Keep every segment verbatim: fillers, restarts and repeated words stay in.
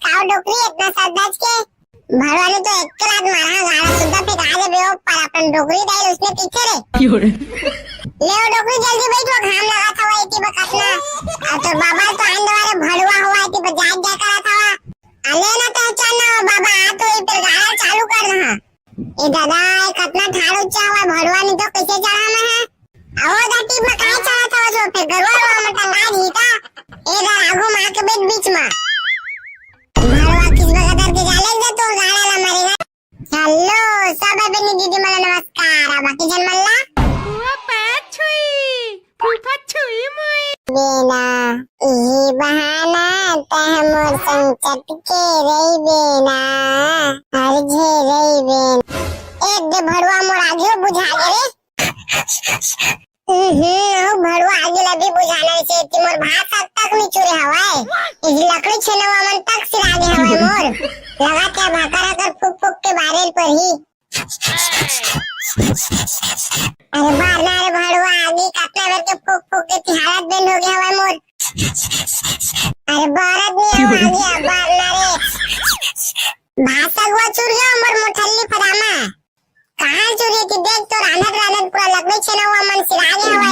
काव डोकरी इतना सर धज के? भड़वा ने तो एक लात मारा, गाड़ा सुद्धा फेंका देबे ओ, पर अपन डोकरी दाई उसने पीछे रे। ले ओ डोकरी, जल्दी बैठ, वो घाम लगा था, वो एती बकत ना। अब तो बाबा तो आन दवारे भड़वा हुआ, एती बजात जा करा था। अले ना तो चल ना, ओ बाबा, आ तो ई फिर गाड़ा चालू कर रहा। ए दादा, ए कतना ठाड़ ऊंचा हुआ, भड़वा नहीं तो कैसे चढ़ा मैं है? आओ दा, टीप में काय चढ़ा था जो फिर गरुआ हुआ में टंगा दी था। ए दा, आगू मार के बैठ बीच में। भड़वा किस बगदर के जाले जा तो गाड़ा ला मारेगा। हेलो, सब अभिनी दीदी मला नमस्कार। आ बाकी जन मल्ला? फूफा छुई, फूफा छुई मोई। बेना, इही बहाना तह मोर संग चटके रही बेना, हर झे रही बेना। ए दे भड़वा मोर आगे बुझा गे रे। हम्म, ओ भड़वा आगे ला भी बुझाना से कि मोर भात साग तक नहीं चुरे हवाए। इस लकड़ी छेनवा मन तक सिरा गे हवाए मोर। लगा के भाकर अगर फूक फूक के बारेल पर ही। अरे बार ना रे भड़वा, आगी कतना बेर के फूक फूक के ती हालत बेंड हो गया हवा मोर। अरे बारत नहीं हो आगी, अब बार ना रे। भाषा हुआ चुर गया मोर मोठल्ली फदामा। कहाँ चुर गई थी? देख तो रांधत रांधत पूरा लकड़ी छेना हुआ मन सिरा गया हवा।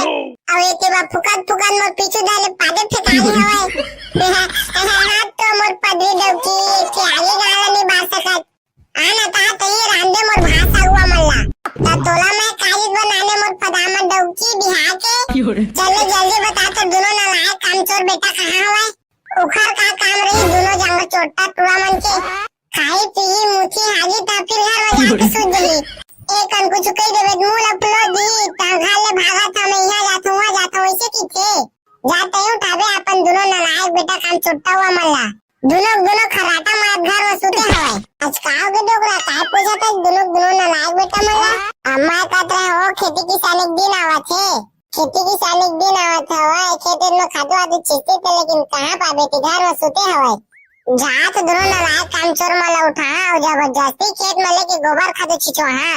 अब ये के बा फुकत फुकत मोर पीछू धाले पादे फेंका गया हवा। हाथ तो मोर पदरी डौकी के आगे गाला नहीं बार सकत। आना ता तइये रांधे मोर भात सागवा मन ला। ता तोला मैं काली बनाने मोर फदामा डौकी बिहा के। चल जल्दी बता तो दुनो नालायक कामचोर बेटा कहाँ हवय? उखर का काम रही दुनो जांगर चोट्टा टुरा मन के। खाई पीही मुठी हागी ता फिर घर में जाके सूत जही। एक कन कुछ कही देवे मुंह ला फुलो दी ता घर ले भागा था मैं यहाँ जाता हूँ वहाँ जाता हूँ ऐसे की थे। जा तय उठावे अपन दुनो नालायक बेटा कामचोट्टा हुआ मन ला। दुनो दुनो खर्राटा मारत घर में सुते हवय। आज का हो गे डोकरा, काय पूछत हस दुनो दुनो नालायक बेटा मन ला? अम्मा कहत रहे, "ओ खेती किसानी के दिन आवत हे, खेती किसानी के दिन आवत हवय, खेत में खातू आदि छिंचती थे, लेकिन कहाँ पाबे ती घर में सुते हवय। जा तो दुनो नालायक कामचोर मन ला उठा, अउ जबरदस्ती खेत में लेके गोबर खातू छिंचवा हा।"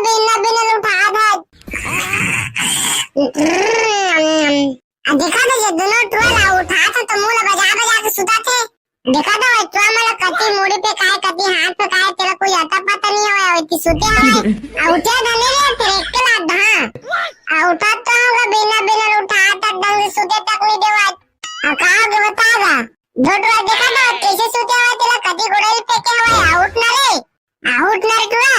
बिना बिना उठा था। आ देखा था ये दोनों टुआ ला उठा था तो मुंह ला बजा बजा के सुता थे। देखा था वो टुआ मला कति मुड़ी पे काय कति हाथ पे काय तेरा कोई आता पता नहीं हवा कि सुते हवा। आ उठे धने रे तेरे के ला धा। आ उठा तो होगा बिना बिना उठा था ढंग से सुते तक नहीं देवा। आ कहा के बता दा। दो टुआ देखा था कैसे सुते हवा तेरा कति गोड़े पे के हवा आ उठ ना रे। आउट नरटुआ,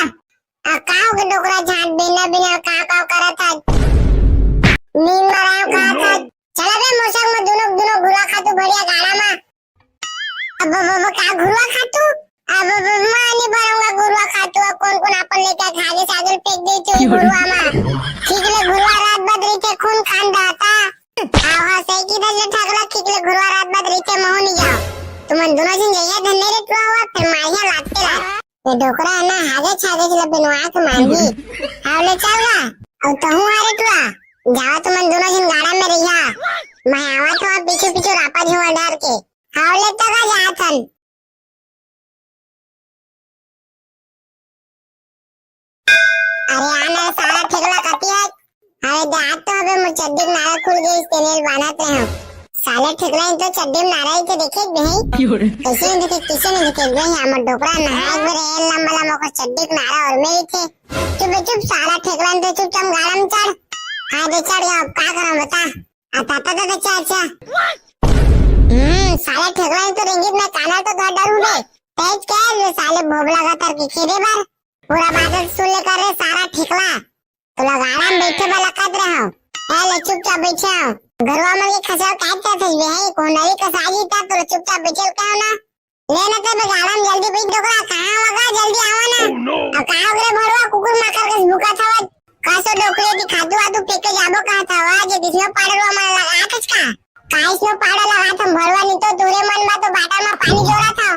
आ का हो गे डोकरा झांट बिना बिना का का करत हस? नींद मराव का था। चला बे मोसक में दुनो दुनो घुरवा खातू भड़िया गाड़ा मा। अब अब अब का घुरवा खातू? अब अब अब मैं नहीं भरूंगा घुरवा खातू। अब कौन कौन अपन लेके खागे सागल फेंक दे चोई घुरवा मा। ठीक ले घुरवा रात बदरी के खून खान दाता। आवा सही की दल ठगला ठीक ले घुरवा रात बदरी के मोहनी जाओ। तुमन दुनो जन जइया धन्ने रे टुआ हुआ फिर मारिया लागते लाग। ये डोकरा है ना, हागे छागे ला बिनवा के मारही। आव ले चल गा। अउ तहूँ हरे टुआ, जावा तुमन दुनो झन गाड़ा में रहिया। मैं आवा तो पीछू पीछू रापा झुआ डर के। आव ले तो गा जाथन। अरे आना साला ठेकला कती है? अरे दांत तो हबे मोर चड्डी के नारा खुल गइस तेने ल बानत रहे हंव। साले ठेकला इन तो चड्डी में नारा ही तो देखे भाई। कैसे नहीं देखे, कैसे नहीं देखे भाई? हमर डोकरा नहाए बर ए लंबा लंबा ओकर चड्डी के नारा और मेरी थे। चुप बे चुप, साला ठेकला इन तो चुपचाप गाड़ा में चढ़। हाँ दे चढ़ गया, अब का करा बता। आ पापा का बच्चा अच्छा। हम्म, साला ठेकला इन तो रेंगित में काना तो घर डरू बे। तेज क्या है ये साले भोबला का तर के खेदे बर। पूरा बात सुन ले कर रे सारा ठेकला। तोला गाड़ा में बैठे वाला कत रहा हूँ। ए ले चुपचाप बैठे हूँ। घरवा मन के खसवा काट के थई बे है, कोंडली कसा जी ता तोला चुपचाप बैठे का ना। ले ना ते बे गाड़ा में जल्दी बैठ डोकरा, कहाँ वगा जल्दी आवा ना। अब कहाँ रे भड़वा कुकुर माकर के भूखा था। कासो डोकरे की खादू आदू फेंक के जाबो कहा था वा, जे दिसनो पाड़े रो मन लगा था का। काइस नो पाड़ा लगा था भड़वा, नहीं तो दूरे मन बा तो बाटा में पानी जोरा था।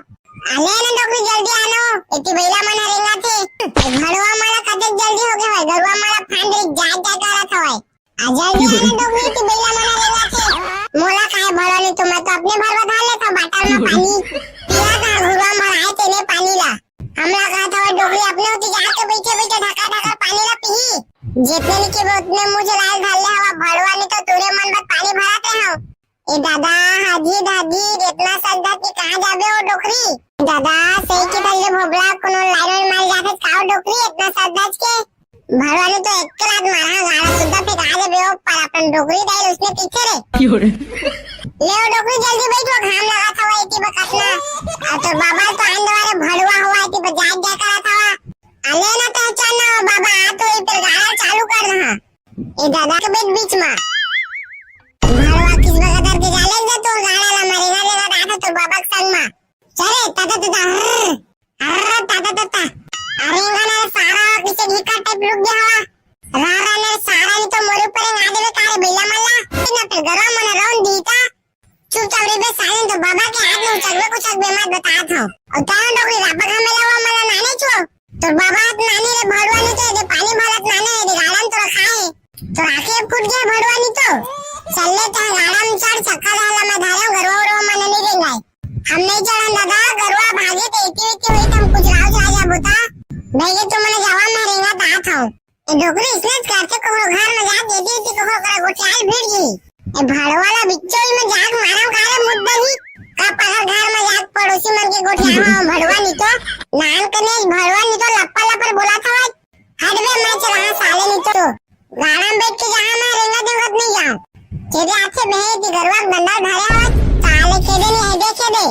आने ना डोकरी जल्दी आनो, एती बैला मन हरेंगा थे। ए घड़वा माला कतेक जल्दी हो गया है, घड़वा माला फांद रे जा जा करा था है। आ जल्दी आने डोकरी एती बैला मन हरेंगा थे। मोला काहे भड़वा नहीं तो मैं तो अपने भड़वा धार लेता बाटा में पानी। पिया का घड़वा माला आए तेने पानी ला। हमला कहा था वो डोकरी अपने होती जाके बैठे बैठे ढका ढका पानी ला पी। जितने नहीं के उतने मुझे लाल धार ले हवा भड़वा नहीं तो दूरे मन बा पानी भराते हो। ए दादा, हाजी दादी, एतना सज धज के कहाँ जाबे ओ डोकरी? दादा, सही के धर ले भोबला, कोनो लाइन वाइन मार जाथे का ओ डोकरी, एतना सज धज के? भड़वा नी तो एक लात मारहा, गाड़ा सुद्धा फेंका देबे ओ, पर अपन डोकरी दाई उसने पीछे रे। क्यों रे? ले ओ डोकरी, जल्दी बैठ, वो घाम लगात हवा एती बकत ना। आ तोर बाबा तो आइन दवारे भड़वा हवा एती बजात जाय करत हवा। आ ले ना तो चल ना ओ बाबा, आ तो ई फिर गाड़ा चालू कर दहा। ए दादा के बीच बीच मा भड़वा किस बगदर के जाले जा तोर गाड़ा ला मरेगा देगा दादा तोर बाबा के संग मा। चले ताता ताता हर्र, हर्र ताता ताता। अरे इंगन रे सारा किसे घिका टाइप लुक गया हवा। रा रा ने सारा नी तो मोरे ऊपर आ देवे का रे बैला मल्ला। ना फिर गरवा मन रौन दीता। चुपचाप रे बे साले तो बाबा के हाथ में उचकबे कुचकबे मत बतात हूँ। और तारा डोकरी रापा घामे लावा मला नाने छो। तोर बाबा हाथ नानी रे भड़वा नी तो दे पानी भरत नाने रे गाड़न तो रखा है। तो राखे फूट गया भड़वा नी तो। चल ले तैं गाड़ा में चढ़ चक्का डाला मैं धारे हूँ गरवा उरवा मन नहीं रेंगाए। हम नहीं चढ़न दादा गरवा भागे तो इतनी इतनी हुई तुम कुछ राव चला जा बुता। नहीं ये तुम मने जावा मैं रेंगा तात हूँ। ए डोकरी इसने करते कोहरो घर में जाके दी थी कोहरो करा गोठियाल भिड़ गई। ए भड़वा ला बिच्चो ही में जाग मारम कारे मुद्दा ही। का पहर घर में जाग पड़ोसी मन के गोठियाल में भड़वा नी तो। नान कने भड़वा नी तो लप्पा लप्पर बोला था आज। हट बे मैं चला साले नी तो। गाड़ा में बैठ के जहाँ मैं रेंगा देवत नहीं जाऊँ। तेरे हाथ से बहे थी गरवा डंडा धारे हो। साले खेदे नहीं है देखे दे।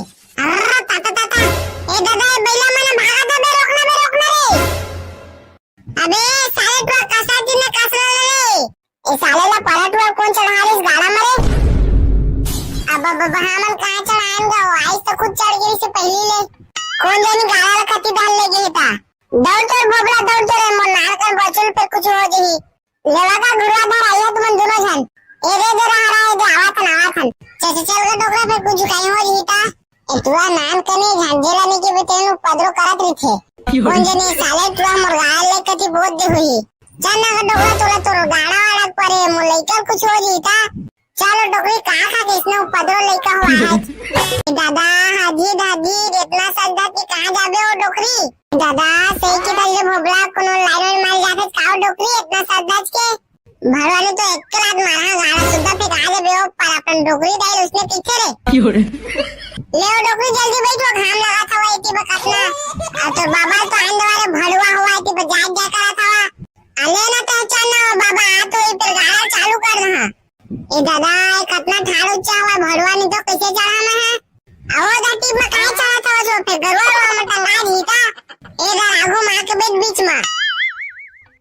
अर्रा ताता ताता। ए दादा ए बैला मने भागा दे बे रोकना बे रोकना रे। अबे साले टुआ कसा दिन कसा रे। ए साले ला पलट हुआ कौन चढ़ा रही इस गाड़ा मरे। अब अब अब हमन कहाँ चढ़ाएंगे वो आइस तो खुद चढ़ गई से पहली ले। कौन जानी गाड़ा ला कति डाल ले गए था। दौड़ चल भोबला दौड़ चल रे मोर नार कर बचल पे कुछ हो जही। लेवा का घुरवा धर आइए तुमन दोनों जन। ए रे दे रहा रहा ए दे आवा थन आवा थन। चल चल चल के डोकरा फिर कुछ कहीं हो जही ता। ए टुआ नान कने झंझेला नहीं के बेटे नु पदरो करत रही थे। कौन जने साले टुआ मोर गाल ले कति बोध दे हुई। चल ना डोकरा तोरा तोर गाड़ा वाड़ा परे मोर लइका कुछ हो जही ता। चलो डोकरी कहाँ खा के इसने उपद्रव लइका हुआ है। दादा, हाजी, दादी, एतना सज धज के कहाँ जाबे ओ डोकरी? दादा, सही के धर ले भोबला, कोनो लाइन वाइन मार जाथे का ओ डोकरी, एतना सज धज के? भड़वा नी तो एक लात मारहा, गाड़ा सुद्धा फेंका देबे ओ, पर अपन डोकरी दाई उसने पीछे रे। क्यों रे? ले ओ डोकरी जल्दी बैठ, वो घाम लगा था वो एती बकत ना। आ तो बाबा तो आइन दवारे भड़वा हुआ एती बजात जाय करा था। आ ले ना तो चल ना ओ बाबा, आ तो ई फिर गाड़ा चालू कर दहा। ए दादा, ए कतना ठाड़ ऊंचा हवा, भड़वा नी तो कैसे चढ़ा मैं है? आवो दा टीप में काहे चढ़ा था जो पे गरुआ वा में टंगा दी का? ए दा आगू मार के बैठ बीच में।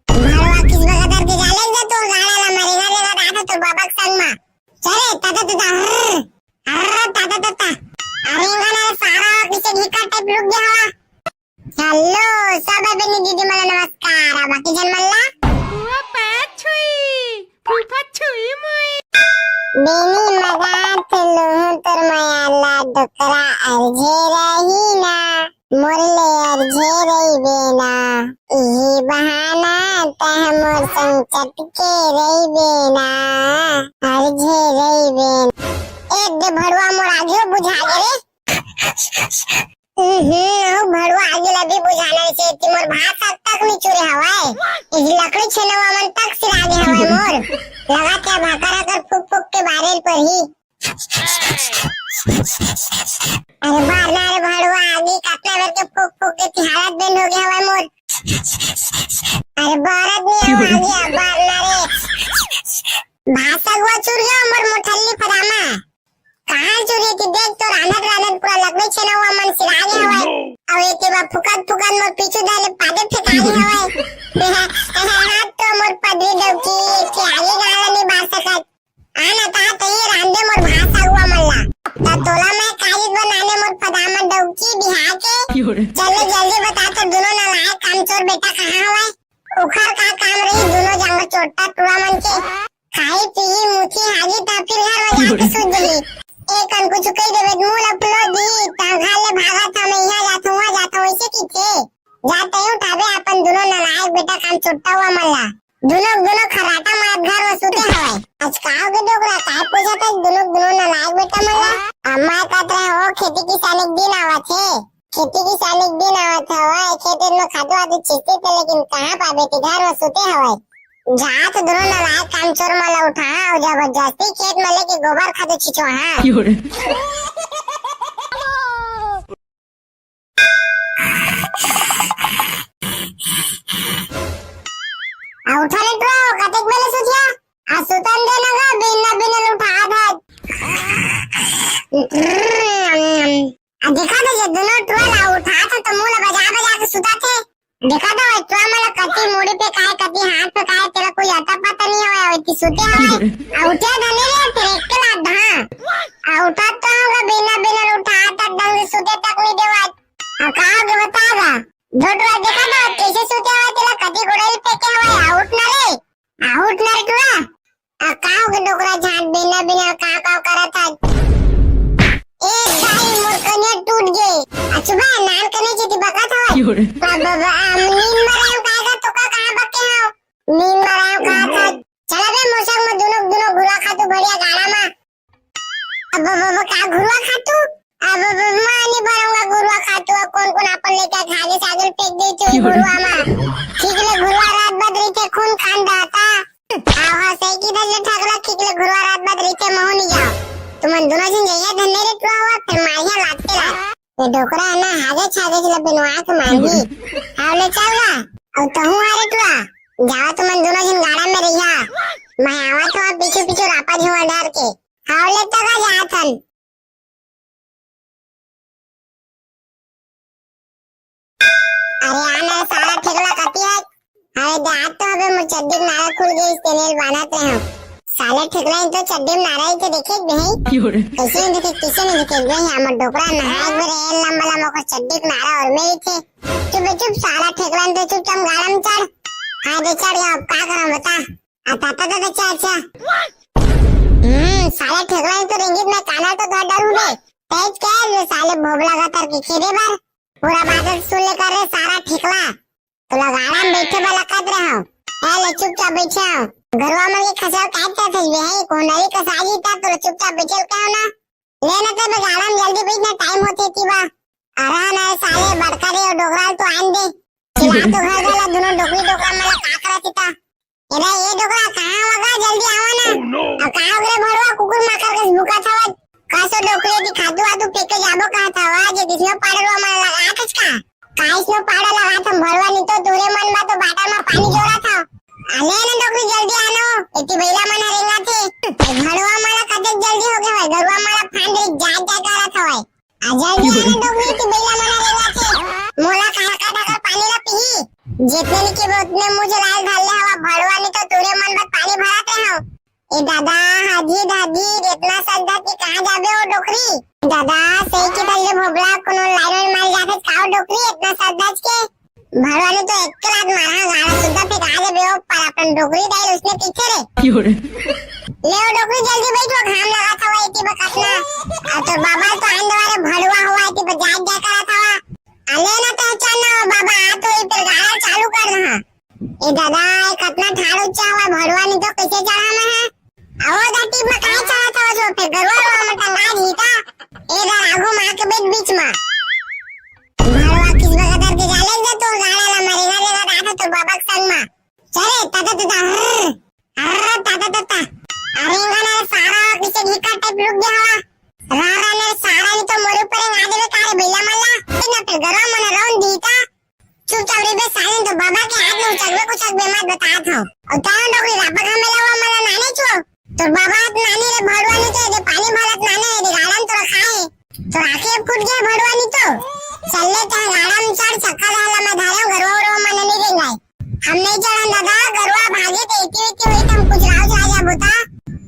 भड़वा किस बगदर के जाले जा तो गाड़ा ला मरेगा, रेगा दा तो बाबा के संग में। चले, ताता ताता, हर्र, हर्र, ताता ताता। अरे इंगन रे सारा किसे घिका टाइप लुक गया हवा। हेलो, सब अभिनी दीदी मन ला नमस्कार। आ बाकी जन मन ला? फुआ पैर छुई, फूफा छुई मुई। बेनी मगात लुहूं तोर मया ला डोकरा अरझे रही ना। मोर ले अरझे रहिबे ना। इही बहाना तह मोर संग चटके रहिबे ना। अरझे रहिबे ना। ए दे भड़वा मोर आगे बुझा गे रे। हम्म, अउ भड़वा आगे ला भी बुझाना से कि मोर भात साग तक नी चुरे हवय। इही लकड़ी छेनवा मन तक सिरा गे हवय मोर। लगा के भाकर अगर फूक फूक के बारे ल परही। अरे बार ना रे भड़वा आगे कतना बेर के फूक फूक के तिहारत बेन हो गे हवय मोर। अरे बारत नी हवय आगे, बार ना रे। भात साग वा चुर गया मोर मोठल्ली फदामा। कहाँ चुरी थी? देख तो रांधत रांधत पूरा लकड़ी छेना हुआ मन सिरा गे हवय। अउ एके बा फुकत फुकत मोर पीछू धर ले पादे फेंका गे हवय। हाथ तो मोर पदरी डौकी के आगे गाला नहीं बार सकत। आना ता तइये रांधे मोर भात साग वा मन ला। ता तोला मैं काली बनाने मोर फदामा डौकी बिहा के। चल ले जल्दी बता तो दोनों नालायक कामचोर बेटा कहाँ हवय? उखर का काम रही दोनों जांगर चोट्टा टुरा मन के। खाई पीही मुठी हागी ता फिर घर में जाके सुत जही। एक कन कुछ कही देवे मुंह ला फुलो दी ता घर ले भागा था मैं यहाँ जाता हूँ वहाँ जाता हूँ ऐसे की थे। जाते ही उठावे अपन दोनों नालायक बेटा काम चोट्टा हुआ मन ला। दोनों दोनों खराटा मारत घर में सुते हवय। आज का हो गे डोकरा काय पूछा था दोनों दोनों नालायक बेटा मन ला? अम्मा कहत रहे हो खेती किसानी के दिन आवा थे। खेती किसानी के दिन आवत हवय, खेत में खातू वातू छींचती थे, लेकिन कहाँ पाबे ती घर में सुते हवय। जा तो दोनों नलायक कामचोर मन ला उठा, अउ जबरदस्ती खेत में लेके गोबर खातू छिंचवा। आ उठा रे टुरा, कतेक बेले सुतिया? आ सुतन दे ना गा, बिना बिना उठा था। आ देखा तो ये दोनों टुरा ला उठा था तो मुंह ला बजा बजा के सुता थे। देखा तो ये टुरा मन ला कति मुड़ी पे काय, कति हाथ पे काय, तेला कोई अता पता नहीं होय, अउ इतनी सुते होय। आ उठे धनी रे, फिर एक के लात धा। आ उठा तो होगा बिना बिना उठा था, ढंग से सुते तक नहीं देवा। आ का होगे बता गा। दो टुरा देखा तो कैसे सुते होय, तेला कति गोड़ेल पे के होय, आ उठ ना रे। आ उठ ना रे टुरा। आ, का होगे डोकरा झांट, बिना बिना का का करत हस? ए दाई, मोर कनिया टूट गे। आ चुप बे, नान कने जेती बकत हवय। बाबा, बाबा, आ, नींद म रहेंव का गा, तो का कहाँ बके हव? नींद म रहेंव का था। चला बे, मोसक म दुनो, दुनो घुरुवा खातू भरिया गाड़ा म। अब, अब, अब, का घुरुवा खातू? अब, अब, अब, मैं नहीं भरूंगा घुरुवा खातू। अब कौन कौन अपन लेके खा के साजल फेंक दे चुई घुरुवा मा। ठीक ले घुरुवा रात बद रहिथे खून खान दाता। आवा सही की धर ले ठगला, ठीक ले घुरुवा रात बद रहिथे महू नहीं जाओ। तुमन दोनों जन जइया धन्ने रे टुआ हुआ, फिर मारिया लागते लाग। ये डोकरा है ना, हागे छागे जिला बिनवा के मारही। आओ ले चल गा। अब तहू आ रे टुआ। जाओ तुमन दोनों जन गाड़ा में रहिया। मैं आवा तो पीछे पीछे रापा झुआ डर के। हावले तक आ जात हन। अरे आना साला ठेकला कती है। अरे दांत तो अबे मोर चड्डी के नारा खुल गई, तेने बांधत रहे हो। साले ठेकला इन तो चड्डी में नारा ही तो देखे भी है। कैसे नहीं देखे, किसे नहीं देखे भी है? हमर डोकरा नहाए बेरे लंबा लंबा को चड्डी के नारा और मेरी थे। चुप बे चुप, साला ठेकला इन तो चुपचाप गाड़ा में चढ़। हाँ दे चढ़ गया, अब का करूँ बता। आ, ता, ता, ता, ता, चा, चा। हम्म, साले ठेकला तो रेंगित मैं काना तो धर डरू बे। तेज क्या है ये साले भोबला का तर के खेदे बर। पूरा बादल सुन लेकर रे सारा ठेकला। तो लगाड़ा में बैठे वाला कत रहे हो। ए ले चुपचाप बैठे हो। घरवा मन के खसवा काट ता थे बे है, कोन नरी कसा जी ता तो चुपचाप बैठे का हो ना। ले ना ते बे गाड़ा में जल्दी बैठ ना, टाइम होते ती बा। अरे ना साले बड़का रे डोकरा तो आन दे। चिल्ला तो घर वाला दोनों डोकरी डोकरा मला का करत ता। एदा, ए डोकरा, कहाँ वगा? जल्दी आवा ना। Oh, no। अब कहाँ ओकरे भड़वा कुकुर माकर के भूखा था? का सो डोकरे की खादू आदू फेंके जाबो कहा था, वा जे किसने पाड़े रो मन लगा कुछ का? का इसने पाड़ा लगा था भड़वा, नहीं तो दूरे मन बा तो बाटा में पानी जोरा था। अले ना डोकरी, जल्दी आनो, इतनी बैला मन रेंगा थे। भड़वा मला कतेक जल्दी हो गया है, गरुआ मला फांद रे जा जा करा था है। आ जल्दी आना डोकरी की बैला मना रेंगा थे। मोला कहा का ढाकर पानी ला पीही। जितने नी के उतने मुझे लाल धार ले हवा भड़वा, नहीं तो तूरे मन बर पानी भरत रहे हो। ए दादा, हाजी दादी, इतना सज धज के कहाँ जाबे ओ डोकरी? दादा, सही के बल्ले भोबला, कोनो लाइन में मार जाथे का ओ डोकरी, इतना सज धज के? भड़वा ने तो एक के लात मारा, गाड़ा सुद्धा फेंका देबे ओ, पर अपन डोकरी डाइल उसने पीछे रे। ले ओ डोकरी, जल्दी बैठ, वो घाम लगा था, वो इतनी बकतना। अब तो बाबा तो आन दवारे भड़वा हुआ, इतनी बजात जा करा था। अले ना तो चल ना, बाबा, आ तो इधर गाड़ा चालू कर रहा। ए दादा, ए कतना ठाड़ ऊंचा हुआ भड़वा, नहीं तो कैसे चढ़ा मैं है? आओ दा टीप में काहे चढ़ा था जो पे गरुआ रो में टंगा दी का? ए दा राघू मार के बैठ बीच में। भड़वा किस बगदर के जाले जा तो गाड़ा ला मारेगा, रेगा दा तो बाबा के संग में। चले, ता ता ता ता, हर्र, हर्र, ता ता ता ता। अरे, इंगा ना सारा पीछे घिका टाइप लुक गया हवा। रा, रा, ने सारा नहीं तो मोरे ऊपर इंगा देवे का रे भैया मल्ला। इतना पे गरम मन रौन दी का। चुपचाप रे बे साले, तो बाबा के हाथ में उचक बे, कुछ बे मत बता था। और तैं डोकरी रापा का मेला हुआ मला नाने छो। तो बाबा हाथ नानी रे भड़वा नहीं तो, ये पानी भरत नाने, ये गाड़न तो रखा है। तो राखी अब फूट गया भड़वा नहीं तो। चल ले, तैं गाड़ा में चढ़, चक्का डाला मैं धारे हूँ, गरुआ उरुआ मन नहीं रेंगा। हम नहीं चढ़न दादा, गरुआ भागे तो इतनी इतनी हुई, तुम कुछ राव चला जा बुता।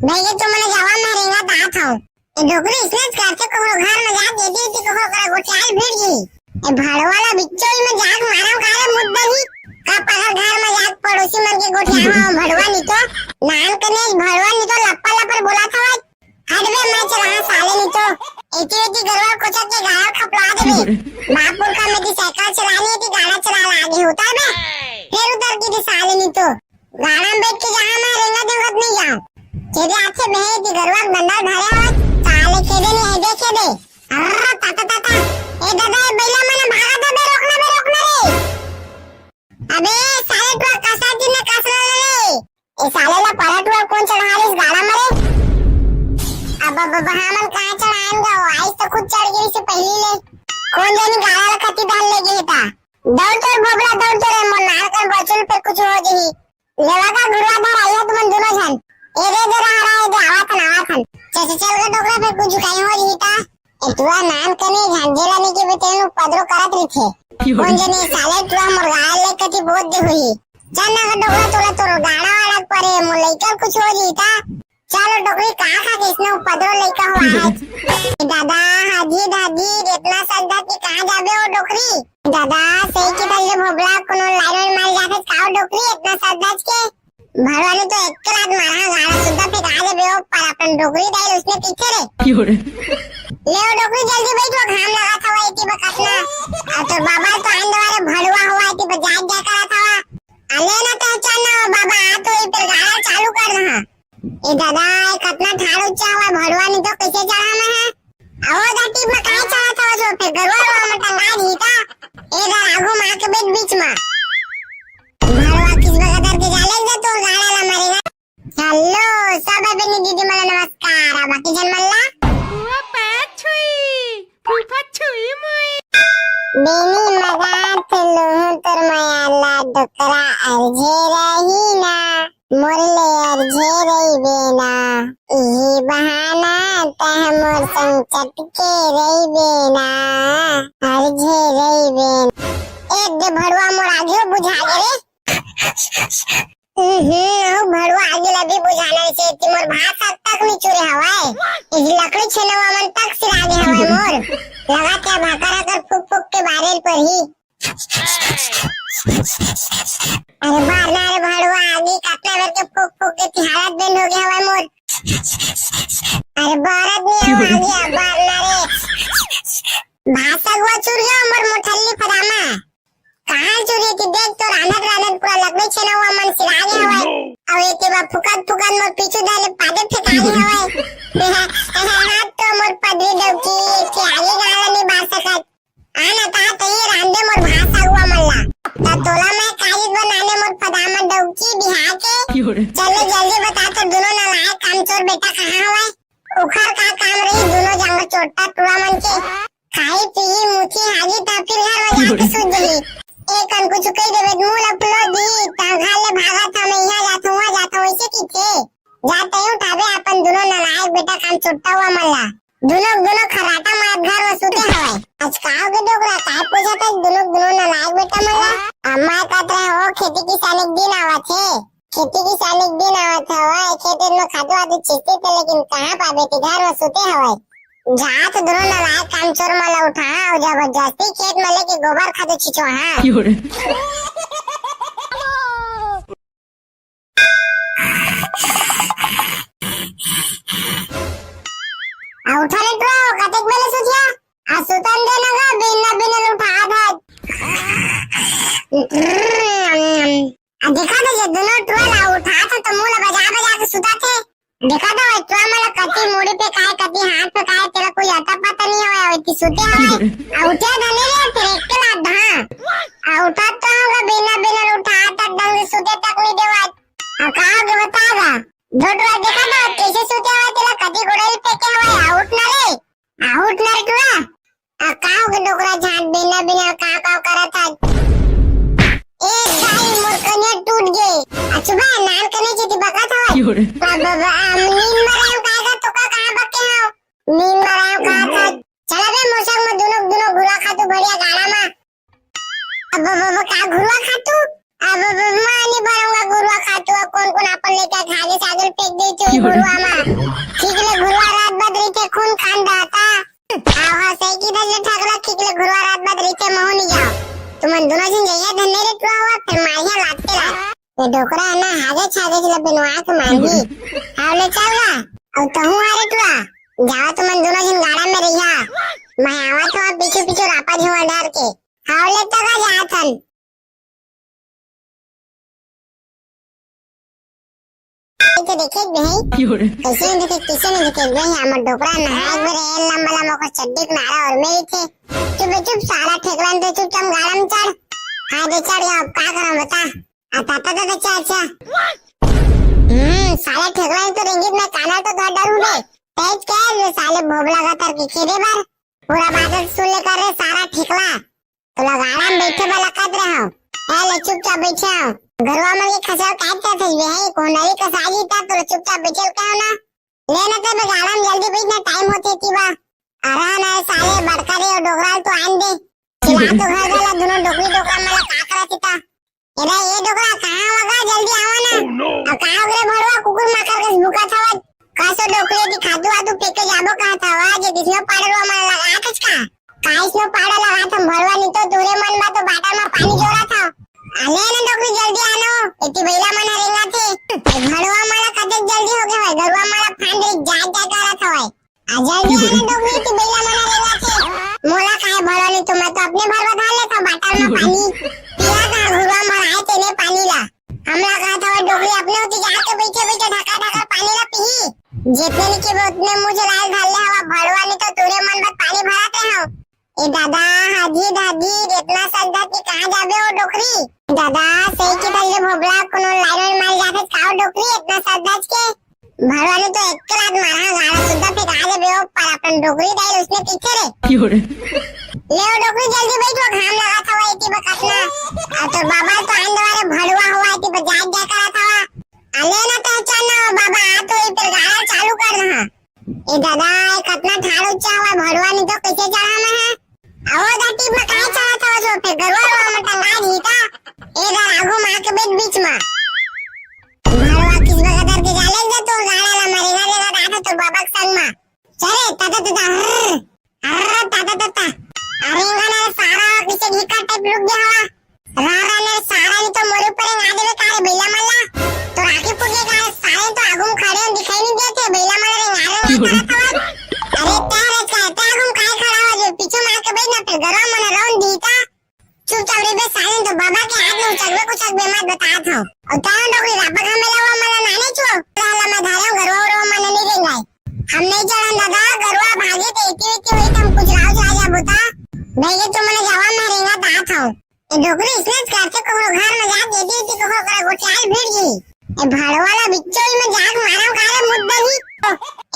नहीं ये तो मैंने जवान में रेंगा ता था। ए डोकरी इसने करते कोहरो घर में जाके एती एती कोहरो करा गोठियाल भिड़ गई। ए भड़वाला बिच्चो ही में जाग मारा काले मुद्दा ही। का पगर घर में जाग पड़ोसी मन के गोठियाल में भड़वा नहीं तो। नान कने भड़वा नहीं तो लप्पा लपर बोला था। हट बे, मैं चला साले नहीं तो। एती एती गरुआ कोचक के गायब खपला देबे। बापुर का मेरी साइकिल चलानी है कि गाड़ा चला लागे होता है बे। फिर उधर की थी साले नहीं तो। गाड़ा में बैठ के जहाँ मैं रेंगा देवत नहीं जाऊँ। तेरे हाथ से बहे की गरुआ डंडा धरे हो, साले खेदे नहीं है, देखे दे। अर्रा ताता ताता। ए दादा, ए बैला मने भागा दे बे, रोकना बे, रोकना रे। अबे साले टुआ कसा जी ने कसरा रे। अरे ला पलट हुआ, कोन चढ़ा रहिस गाड़ा म रे? अब, अब, अब हमन कहाँ चढ़ाएन गा, आइस त खुद चढ़ गे रहिसे पहिली ले। कोन जनी गाड़ा ला कति डाहन ले गे हे ता। दौड़ तोर भोभला, दौड़ तोर, मोर नान कन बचुल पे कुछ हो जही। लेवा का घुरुवा धर आइया तुमन दुनो झन। ए दे दे रहा रहा, ए दे आवत हन, आवत हन। चल, चल, चल गा डोकरा, फेर कुछ कहीं हो जही ता। ए टुरा नान कने झन जेला नहीं के बेटे नु पदरो करत रहिथे। कोन जनी साले टुरा मोर गाड़ा ले कति बोत दे हुई। चल ना गा डोकरा, तोला तोर गाड़ा वाड़ा परे, मोर लइका कुछ हो जही ता। चलो डोकरी, कहाँ खा के इसने उपद्रव लइका हुआ है। दादा, हाजी, दादी, इतना सज धज के कहाँ जाबे ओ डोकरी? दादा, सही के तल्ले भोबला, कोनो लाइन वाइन मार जाथे का ओ डोकरी, इतना सज धज के? भरवा ने तो एक लात मारा, गाड़ा सुद्धा फेंका देबे ओ, पर अपन डोकरी डाइल उसने पीछे रे। ले ओ डोकरी, जल्दी बैठ, वो घाम लगा था, वो इतनी बकतना। अब तो बाबा तो आंदे वाले भड़ुआ हुआ, इतनी बजात जा करा था। अले ना तो चल ना, बाबा, आ तो इधर गाड़ा चालू कर रहा। ए दादा, ए कतना ठाड़ ऊंचा हवय, भड़वा नी तो कइसे चढ़ा मैं ह? अहो दा, टीप म काय चढ़त हव जो, फेर गरुवा रुवा म टंगा दिही का? ए दा, आगू म आके बैठ बीच म। भड़वा किस बगत के जा ले जा तोर गाड़ा ला मारेगा। हेलो, सब बेनी दीदी मन ला नमस्कार, अउ बाकी झन मन ला? फूफा छुई, फूफा छुई मुई। बेनी मगात लुहूं तोर मया ला डोकरा अरझे रही ना। मोर ले अरझे रहिबे ना, इही बहाना तह मोर संग चटके रहिबे ना, अरझे रहिबे ना। एक दे भड़वा मोर आगे बुझा गे रे। हम्म, अउ भड़वा आगे ल भी बुझाना से ती मोर भात साग तक नी चुरे हवय। इही लकड़ी छेनवा मन तक सिरा गे हवय मोर। लगा क्या भाकर आकर फूक फूक के बारे ल परही। अरे बार ना रे भड़वा आगी, कतना बेर के फूक फूक के ती हालत बेंड हो गे हवय मोर। अरे बारत नी हवय आगी, अब बार ना रे। भात साग वा चुर गे मोर मोठल्ली फदामा। कहाँ चुरी ती देख तो रांधत रांधत पूरा लकड़ी छेना हुआ मन सिरा गे हवय। अउ एती बा फुकत फुकत मोर पीछू धर ले पादे फेंका गे हवय। हाथ तो मोर पदरी डौकी के आगे गाला नी बार सकत। आना ता तइये रांधे मोर भात साग वा मन ला। ता तोला मैं काली बनाने मोर फदामा डौकी बिहा के। चल ले जल्दी बता तो दुनो नलायक कामचोर बेटा कहाँ हवय? उखर का काम रही दुनो जांगर चोट्टा टुरा मन के। खाई पीही मुथी हागी ता फिर घर में जाके सूत जही। एक कन कुछ कही देवे मुंह ला फुलो दी ता घर ले भागा था मैं यहाँ जाता हूँ वहाँ जाता हूँ ऐसे की थे। जाते ही उठावे अपन दुनो नलायक बेटा कामचोट्टा वा मन ला। दुनो दुनो खर्राटा मारत घर में सूते हवय। आज का हो गे डोकरा, काय पूछत हस दुनो दुनो नलायक बेटा मन ला? अम्मा कहत रहे हो खेती किसानी के दिन आवत हे। खेती किसानी के दिन आवत हवय, खेत में खातू वातू छिंचते थे, लेकिन कहाँ पाबे ती घर में सूते हवय। जा तो दुनो नलायक कामचोर मन ला उठा अउ जबरदस्ती खेत में लेके गोबर खातू छिंचवा। हाँ। अउ उठा रे टुरा, कतेक बेले सुतिया? आ सुतन दे ना गा, बिन ना बिन उठा था। आ देखा तो ये दुनो टुरा ला उठा था तो मुंह ला बजा बजा के सुता थे। देखा तो ये टुरा मन ला कति मुड़ी पे काय, कति हाथ पे काय, तेला कोई अता पता नहीं हवय, अउ एती सुते हवय। आ उठे धने रे, फिर एक के लात धा। आ उठा तो होगा, बिना बिना उठा तक ढंग से सुते तक नहीं देवा। आ का हो गे बता गा। दो टुरा देखा तो कैसे सुते हवय, तेला कति गोड़े पे के हवय, आ उठ ना रे। आ उठ ना रे टुरा। आ का हो गे डोकरा झांट, बिना बिना का का करत हस? ए दाई, मोर कनिया टूट गे। अच्छा बा, नान कने जेती बकत हवय। बा, बा, बा, आ, नींद म रहेंव का गा, तो का कहाँ बके हव? नींद म रहेंव का था? चला बे मोर संग म दुनो दुनो घुरुवा खातू भड़िया गाड़ा म। अब, अब, अब का घुरुवा खातू? अब, अब, अब मैं नहीं भरऊंगा घुरुवा खातू। अब कोन कोन अपन लेके खा के सागर फेंक दे चुई घुरुवा मा। ठीक ले घुरुवा रात भर रहिथे खून खान रहता। आहा, सही की दल ठगला, ठीक ले घुरुवा रात भर रहिथे महू नहीं जाओ। तुमन दुनो झन जइया धन्ने रे टुरा हुआ, फिर मारिया लात के लात। ये डोकरा ना हागे छागे चला बिनवा के मारही। हाव ले चल गा। अब तहू आ रे टुरा। जाओ तुमन दुनो झन गाड़ा में रहिया। मैं आवत हूँ पीछू पीछू रापा झुआ डार के। हाव ले तो गा जात हन। तो देखे भाई। कैसे नहीं देखे, कैसे नहीं देखे भाई, हमर डोकरा नहाए एक बार एल लंबा लंबा को चड्डी के नारा और मेरी थे। चुप चुप साला ठेकलन तो चुपचाप गाड़ा में चढ़। हाँ दे चढ़ गया, अब का करा बता। आ, ता, ता, ता, ता, चा, चा। हम्म, साले ठेकला ही तो रेंगित में काना तो धर डरू बे। तेज के रे साले भोबला का तर के खेदे बर। पूरा बात सुन ले कर रे सारा ठेकला। तोला गाड़ा में बैठे वाला कत रहे हो। ए ले चुपचाप बैठे हो। घरवा में के खसवा काट के थई बे है, कोन नरी कसा जी ता तोला चुपचाप बैठे का हो ना। ले ना ते बे गाड़ा में जल्दी बैठ ना, टाइम होते की बा। अरे ना साले बड़का रे डोकरा तो आन दे। चिल्ला तो घर वाला दोनों डोकरी डोकरा मला का करत ता। ए रे, ए डोकरा, कहाँ वगा? जल्दी आवा ना। अब कहाँ वगरे भड़वा कुकुर माकर कस भूखा थवा? कसो डोकरी दी खातू आतू फेंके जाबो कहा थवा, जे दिसनो पाड़े रो मन लगा कच का? काइस नो पाड़े लगा थम भड़वा नी तो तोरे मन बा तो बाटा में पानी जोरा था। अले ना डोकरी जल्दी आनो, एती बैला मन रेंगा थे। ए भड़वा मला कते जल्दी हो गया है, गरुआ मला फांद रे जा जा करा थवा। आ जल्दी आना डोकरी की बैला मना लेला थे। मोला काहे भरो नहीं तो मैं तो अपने भरवा धार लेता बाटल में पानी। पीला का घुरवा मराए तेने पानी ला। हमला कहा था वो डोकरी अपने होती जाके बैठे बैठे ढका ढका पानी ला पी। जितने नहीं के उतने मुझे लाल धार ले हवा भरवा नहीं तो तोरे मन बत पानी भराते हो। ए दादा, हाजी दादी, इतना सजदा के कहाँ जाबे ओ डोकरी? दादा, सही के तल्ले भोबला कोनो लाइन में मार जाथे का ओ डोकरी, इतना सजदा के? भरवा ने तो एक रात मारा गाड़ा सुद्धा फेंका देबे ओ, पर अपन डोकरी दाई उसने पीछे रे। क्यों रे? ले ओ डोकरी जल्दी बैठ, वो घाम लगा था वो इतनी बकत ना। आ तो बाबा तो आंदे वाले भड़वा हुआ इतनी बजाज जा करा था। आ ले ना तो चल ना बाबा, आ तो ये फिर गाड़ा चालू कर रहा। ए दादा, ए कतना ठाड़ ऊंचा हवा भड़वा नी तो कैसे चढ़ा मैं है? अहो धरती में काहे चढ़ा था जो फिर गरुआ रो में टंगा दी का? ए दादा, आगू मार के बीच बीच में। भड़वा किस बगदर के जाले जा तो गाड़ा ला मरेगा लेगा दादा तो बाबा के संग में। चले ताता ताता हर हर ताता ताता। अरे इंगना सारा किसे घिका टाइप लुक गया हवा। रारा ने सारा नी तो मोरे ऊपर आ देवे कारे बैला मल्ला। तो राखी फुगे कारे सारे तो आगू में खड़े हो दिखाई नहीं देते बैला मल्ला रे नारे ना करा था। अरे तैं रे का तैं आगू में काहे खड़ा हो जो पीछे मार के बैठ ना फिर गरवा मन रौन दी का। चुपचाप रे बे सारे तो बाबा के हाथ में उचकबे कुचकबे मत बता था। और तैं डोकरी रापा का मेला हुआ मल्ला नाने चो। हला मैं धारे गरवा रो मन नहीं रेंगाई। हम नहीं चढ़न दादा गरवा भागे ते इतनी इतनी हुई तुम कुछ राव जा जा बुता। भाई ये तुमने जवान में रेंगा ता था। ए डोकरी इसने करते कोहरो घर में जा दे दी थी कोहरो करा गोटियाल भिड़ गई। ए भाड़ो वाला बिच्चो ही में जाग मारा काले मुद्दे ही।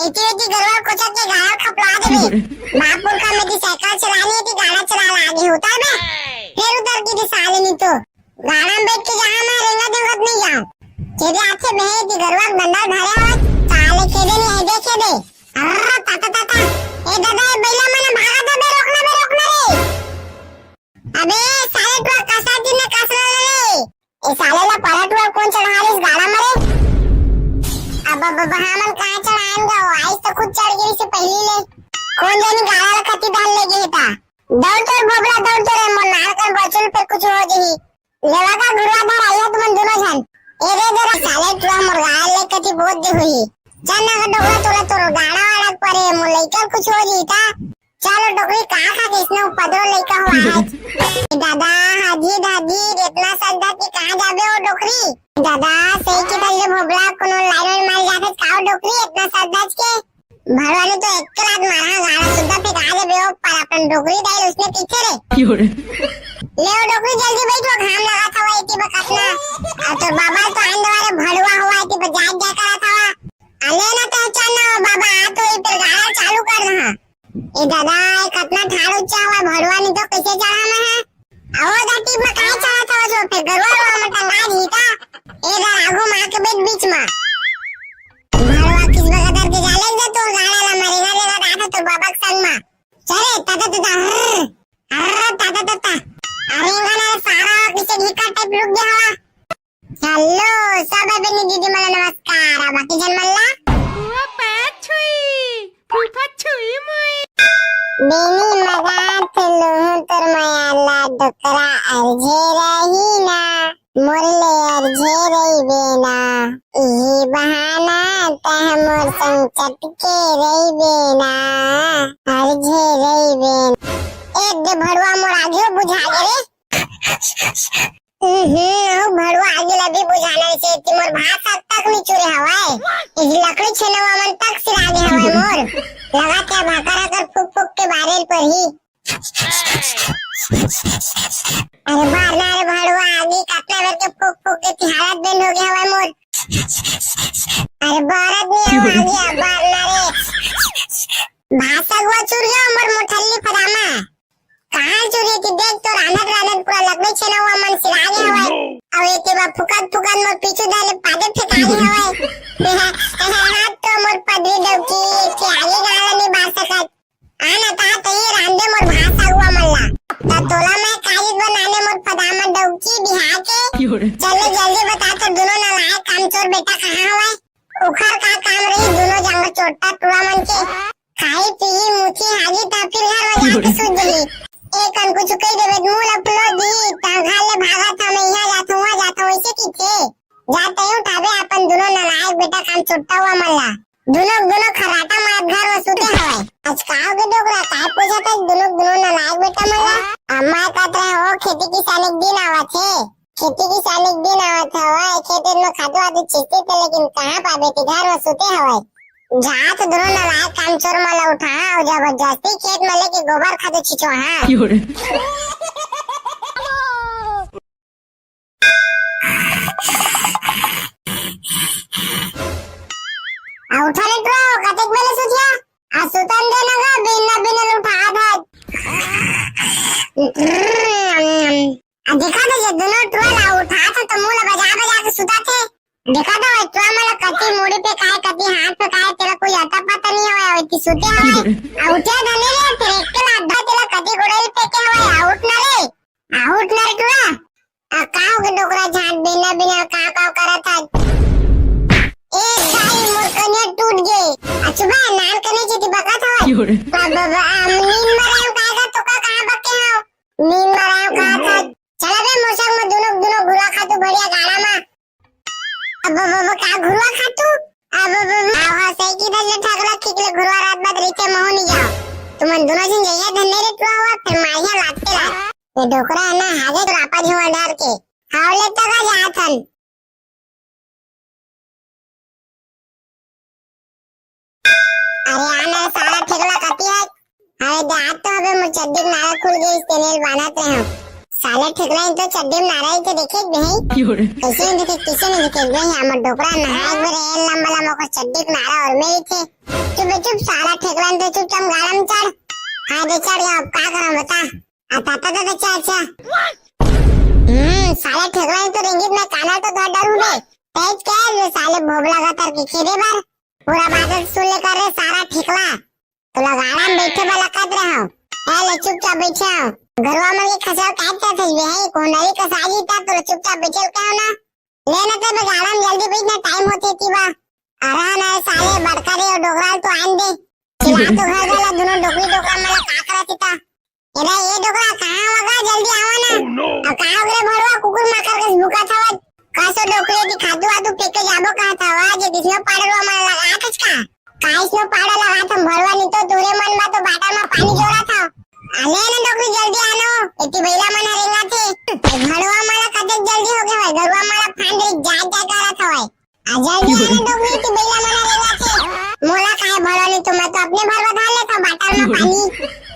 एती एती गरवा कोचक के गाड़ा खपला देबे। बापुर का में दी साइकिल चलानी थी गाड़ा चला लागे उतर बे। फिर उतर की थी साले नी तो। गाड़ा में बैठ के जहाँ मैं रेंगा देखत नहीं जाऊँ। तेरे हाथ से बहे थी गरवा डंडा धरे हो। साले खेदे नहीं है देखे दे। अर्रा ताता ताता। ए दादा ए बैला मने भागा दे बे रोकना बे रोकना रे। अबे साले टुआ कसा दिन ने कसरा ले रे। ए साले ला परा टुआ कौन चढ़ा रहे इस गाड़ा में रे? अब अब अब हमन कहाँ चढ़ाएन गा? आइस तो खुद चढ़ गई से पहली ले। कौन जानी गाड़ा ला खती डाल ले गई था। दौड़ तोर भोबला दौड़ तोर रे मोर नार कर बचुल पे कुछ हो जही। लेवा का घुरवा धर आइयो तुमन दोनों जन। ए रे जरा साले टुआ मोर गाड़ा ले कती बहुत दे हुई। चल ना डोकरा तोला तोर गाड़ा वाड़ा परे मोर लइका कुछ हो जही था। चलो डोकरी कहाँ खा के इसने उपद्रव लइका हुआ है। दादा हाजी दादी इतना सज्जा के कहाँ जाबे ओ डोकरी। दादा सही के तल्ले भोबला कोनो लाइन में मार जाथे का ओ डोकरी इतना सज्जा के। भरवा ने तो एक रात मारा गाड़ा सुद्धा फेंका देबे ओ पर अपन डोकरी दाई उसने पीछे रे। क्यों रे? ले ओ डोकरी जल्दी बैठ वो घाम लगा था वो इतनी बकत ना। अब तो बाबा तो आंदे वाले भड़वा हुआ इतनी बजाज जा करा था। अले ना तो चल ना बाबा आ तो इधर गाड़ा चालू कर रहा। ए दादा, ए कतना ठाड़ ऊंचा हुआ भड़वा नी तो कैसे चढ़ा मैं है? अहो धरती में काहे चढ़ा था जो फिर गरुआ रो में टंगा दी का? ए दादा आगू मार के बैठ बीच में। भड़वा किस बगदर के जाले जा तो गाड़ा ला मरेगा लेगा दादा तो बाबा के संग में। चले ताता ताता हर हर ताता ताता। अरे गाना सारा किसे घी का टाइप लुक गया हवा। हेलो, सब बेनी दीदी मन ला नमस्कार। अब बाकी जन मन ला? फूफा छुई, फूफा छुई मुई। बेनी मगात लूहूं तोर मया ला डोकरा अरझे रही ना, मोर ले अरझे रहिबे ना। इही बहाना तह मोर संग चटके रहिबे ना, अरझे रहिबे ना। एक दे भड़वा मोर आगे बुझा गे रे। हम्म, अउ भड़वा आगे ला भी बुझाना से कि मोर भात साग तक नी चुरे हवाए। इस लकड़ी छेनवा मन तक सिरा गे हवाए मोर। लगा क्या भाकर अगर फूक फूक के बारेल पर ही। अरे बार ना रे भड़वा आगे कतना बेर के फूक फूक के ती हालत बेंड हो गया हवाए मोर। अरे बरत नहीं हो, आ गया, बरना रे। भाषा हुआ चुर गया, मोर मोठल्ली फदामा। कहाँ चुरी थी? देख तो रांधत रांधत पूरा लकड़ी छेना हुआ मन सिरा गया हवय। अब एके बा फुकत फुकत मोर पीछू धरे पादे फेंका गया हवय। हाथ तो मोर पदरी डौकी, के आगे गाला नहीं बार सकत। आना ता तइये रांधे मोर भाषा हुआ मल्ला। ता तोला मैं काली बनाने मोर फदामा डौकी बिहा के। चल ले जल्दी बता तो दोनों नालायक कामचोर बेटा कहाँ हवय? उखर का काम रही दोनों जंग चोट्टा टुरा मन के। खाई पीही मुथी हागी ता फिर घर में जाके सूत जही। एक कन कुछ कही देवे मुंह ला फुलो दी ता घर ले भागा था मैं यहाँ जाता हूँ वहाँ जाता हूँ ऐसे की थे। जा तय उठावे अपन दोनों नालायक बेटा काम चोट्टा हुआ मल्ला। दोनों दोनों खराटा मारत घर में सूते हवय। आज का हो गे डोकरा, काय पूछत हस दोनों दोनों नालायक बेटा मन ला? अम्मा कहत रहे हो खेती किसानी के दिन आवत हे, खेती किसानी के दिन आवत हवय, खेत में खातू आदि छिंचते थे लेकिन कहाँ पाबे ती घर में सूते हवय। जा तो दोनों नालायक कामचोर मन ला उठा अउ जबरदस्ती खेत में लेके गोबर खातू छिंचवा हाँ। आ उठा रे टुरा, कतेक बेले सुतिया? आ सुतन दे ना गा, बिन ना बिन उठा था। आ देखा तो ये दोनों टुरा ला उठा था तो मुंह ला बजा बजा के सुता थे। देखा तो ये टुरा मला कति मुड़ी पे काय, कति हाथ पे काय, तेला कोई अता पता नहीं हवय, अउ इतनी सुते हवय। आ उठे धने रे, फिर एक के लात तेला कति गोड़ेल पे के हवय, आ उठ ना रे, आ उठ ना रे टुरा। आ, का हो गे डोकरा झांट बिना बिना का का करत हस? ए दाई मोर कनिया टूट गे। अच्छा बा नान कने जेती बकत हवय। बाबा बा, आ, नींद मरायो का का तो का कहाँ बके हो? नींद मरायो का था। चला बे मोसक में दुनो दुनो घुरा खा तू बढ़िया गाड़ा में। अब बाबा का घुरवा खा तू? अब बाबा आवा सही की दल ठगला खिकले घुरवा रात बाद रीते महू नहीं जाओ। तुमन दुनो जन जइया धन्ने रे टुआ हुआ फिर मारिया लाते ला। ये डोकरा है ना, हागे तो रापा झोल डार के। हावले तो का जाथन। अरे आना सारा ठेकला कती है। अरे दांत तो हबे मोर चड्डी के नारा खुल गई, तेने बानत रहे हो। साले ठेकला इन तो चड्डी में नारा ही तो देखे भी है। कैसे नहीं देखे, कैसे नहीं देखे भी है, हमर डोकरा नहाए भरे लंबा लंबा को चड्डी के नारा और मेरी थे। चुप बे चुप, साला ठेकला इन तो चुपचाप गाड़ा में चढ़। हाँ दे चढ़ गया, अब का करूं बता। आ, पापा का बच्चा, अच्छा। हम्म, साले ठेकला तो रेंगित में काना तो धर डरू बे। तेज क्या है ये साले भोबला का तर के खेदे बर। पूरा बात सुन लेकर रे सारा ठेकला। तो लगाड़ा में बैठे वाला कत रहा हूँ। ए ले चुपचाप बैठे हो। घरवा में ये खसवा काट कर थे बे है, कोंडली का साजी था तो चुपचाप बैठे का हो ना। ले ना ते बे गाड़ा में जल्दी बैठना टाइम होते थी बा। अरे ना साले बड़का रे डोकरा तो आन दे। चिल्ला तो घर वाला दोनों डोकरी डोकरा मला का करत था। एदा ये डोकरा कहाँ वगा जल्दी आवा ना। Oh no। अब कहाँ रे भड़वा कुकुर माकर के भूखा था। कासो डोकरी की खादू आदू फेंके जाबो कहा था वा जे किसनो पाड़े रो मला लगा था का। काइसनो पाड़ा लगा था भड़वा नहीं तो दूरे मन बा तो बाटा में पानी जोरा था। अले ना डोकरी जल्दी आनो। इतनी बैला मन हरेंगा थे। भड़वा मला कते जल्दी हो गया है। गरुआ मला फांद रे जा जा करा था है। आ जल्दी आना डोकरी की बैला मना रे लाथे। मोला काहे भरो नहीं तुम तो अपने भरवा धार लेता बाटल में पानी।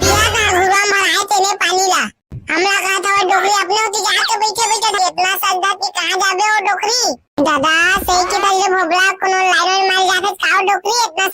पिया का घुरवा मराए तेने पानी ला। हमला कहा था वो डोकरी अपने होती जाके बैठे बैठे थे। इतना सद्दा कि कहाँ जाबे वो डोकरी। दादा सही के तल्ले भोबला कोनो लाइन में मार जाते काओ डोकरी इतना